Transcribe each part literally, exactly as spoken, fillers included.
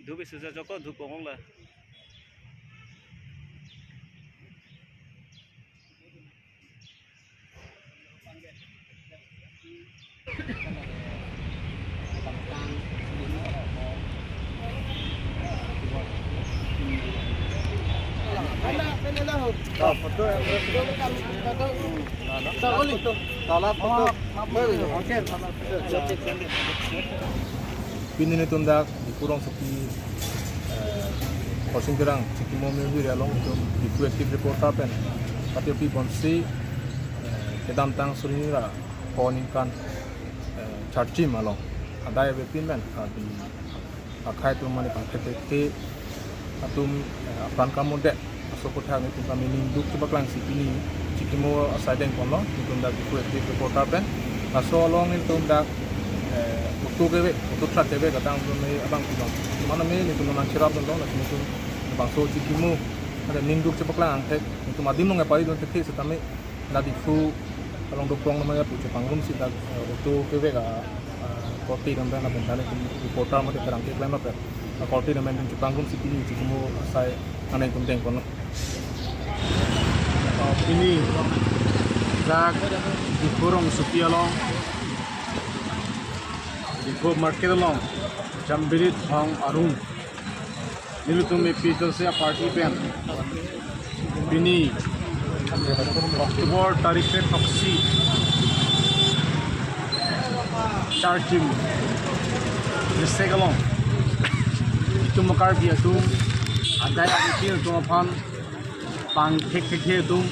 Dhup isi ja joko, dhup ong ong la. Pini nelitum dak Diphu rongsopi, eh, Khorsing Terang chikimo mebiri along itum Diphu active reporter pen patirpi ponsi, eh, kedamtang suri ra pho ningkan, eh, charchim along adai avepin pen, ah, di akhei atum mane pangthek thekthe atum, eh, apran kamodet aso aputhak nelitum kami ningduk chepaklangsi pini chikimo asai dengponlo, nelitum dak Diphu active reporter pen. Laso along nelitum dak, eh, auto kevek, auto truck kevek adang atum me abang pinong. Mane me nelitum nangcherapdunlo, lasi nelitum bangso chikimo, ada ningduk chepaklang angthek, nelitum adim along epari dun thekthe setame la Diphu along dokprong nama ya pu chepangrumsi dak, eh, auto kevek a, ah, korte dam pen lapen tane tum reporter mate terang keklem lapen, ah, korte dam pen chepangrumsi pini chikimo asai aneng tum dengponlo. Ah, pini dak Diphu rongsopi along, Diphu market along, Jambirit Hong Arung, nelitum A P H L C a-party pen pini October tarik kre-throksi charchim district along itum Karbi atum adai atum atum aphan pangthek thekthe atum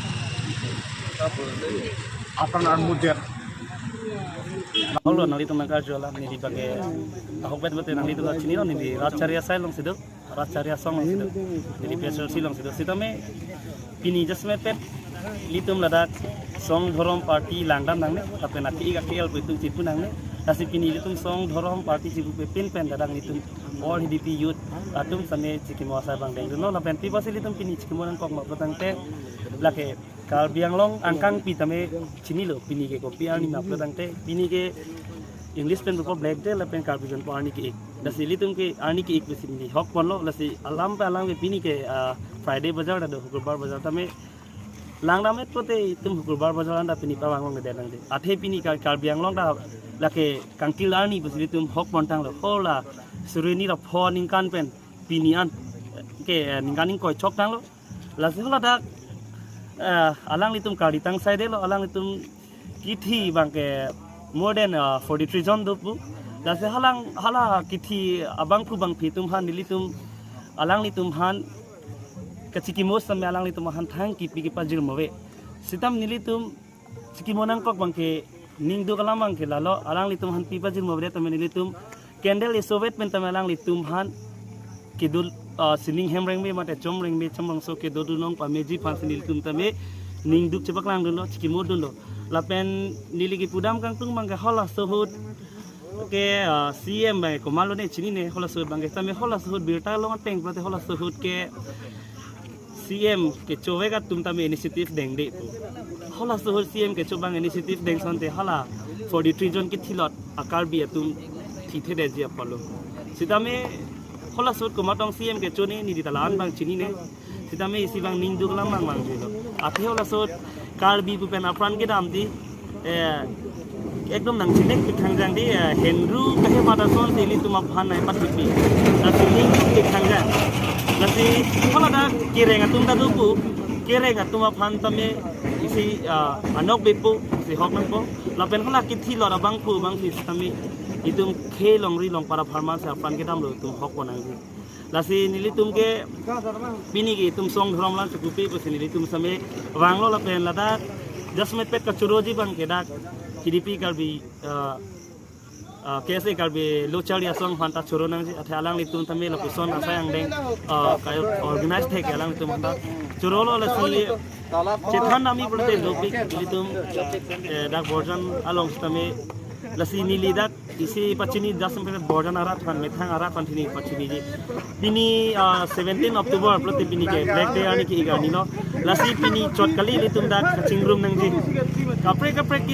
apran armudet. Holo nanglitum nangkarju alam neli bangke ahokpet bete nanglitum ta chinilo, neli Ratchari asai alongsi do, Ratchari asong alongsi do, neli P S L C alongsi do. Sitame pini jasemet pet ilitum ladak song dhorom party langdam nangne, lapen ati ik ati el pu itum chipu nangne. Lasi pini ilitum song dhorom party chipupe pin pen ladak nelitum all H D P youth atum same chikimo asai abang dengdunlo, lapen pi apotsi ilitum pini chikimo nangkok ma pulotangte lake Karbi Anglong angkang pi tame chinilo, pini ke kopi arni ma pulotangte, pini ke English pen pupo Black Day lapen Karbi pen pu arni ke-ik. Lasi ilitum ke arni ke-ik pusi neli hokponlo, lasi alam pe alam ke pini ke, ah, Friday bazar ta do, Hukurbar bazar tame langdam-et pulote itum Hukurbar bazar anta pini pavang longledet nangji. Athe pini Kar-, Karbi Anglong ta lake kangtil arni pusi ilitum hokpontanglo. Hala suri hini ra pho ningkan pen pini an ke, eh, ningkan ingkoi chok tanglo. Lasi hala dak, eh, alanglitum kali tang saidelo, alanglitum kithi bangke more than, eh, forty-three jon do pu. Lasi halang, hala kithi abangphu bangphi atum aphan nelitum, alanglitum aphan kachikimo sitame alanglitum aphan thang kipi kepajirmo ave. Sitam nelitum chikimo nangkok bangke ningduk alam bangke lalo, alanglitum aphan pi pajirmo ave tame nelitum candle isovet pen tame alanglitum aphan kedo, ah, sining hem rengme mate chom rengme chomrongso kedodun ong pameji aphansi nelitum tame ningduk chepaklangdunlo, chikimodunlo. Lapen neli kepudam kangtung bangke halaso ahut ke, ah, C M bangke komatlo ne chinine, halaso ahut bangke tame halaso ahut birta long ateng pulote halaso ahut ke C M kechovek atum tame initiative dengde pu. Halaso ahut C M kecho abang initiative deng asonte hala forty-three jon kethilot a-Karbi atum thithedetji apotlo. Sitame halaso ahut komat tong C M kechone neli ta la-an abang chinine. Sitame isi abang ningduk alam abang vangjilo. Athe halaso ahut Karbi pu pen apran kedam di, eh, ekdom nangchinek pi thangjang di, eh, henru kahe mata asonsi ilitum aphan nai pathipi. Lasi ningduk pi thangjang. Lasi hala dak kereng atum ta do pu, kereng atum aphan tame isi, ah, anokbe pu, isi hok nangpo. Lapen hala kethilot abangphu abangphi sitame itum khei longri longpar apharman si apran kedamlo itum hokpon nangji. Lasi nelitum ke pini ke itum song dhorom lang chekupi pusi nelitum same vanglo lapen ladak jasemet pet kachoroji bangke dak K D P Karbi, ah, ah, K S A Karbi Lo Charli Asong aphanta choro nangji, athe alanglitum tame lapuson asai angdeng, ah, ka-, organize thek alanglitum aphanta chorolo. Lasi chethan nami pulote dopik ilitum, eh, dak Borjan along sitame, lasi neli dak isi pachini jasemet pet Borjan arat aphan, methang arat aphan pini pachiniji. Pini, ah, seventeen October pulote pini ke Black Day arni ke-ik arnilo. Lasi pini chot kali ilitum dak kachingrum nangji. Kaprek kaprek ke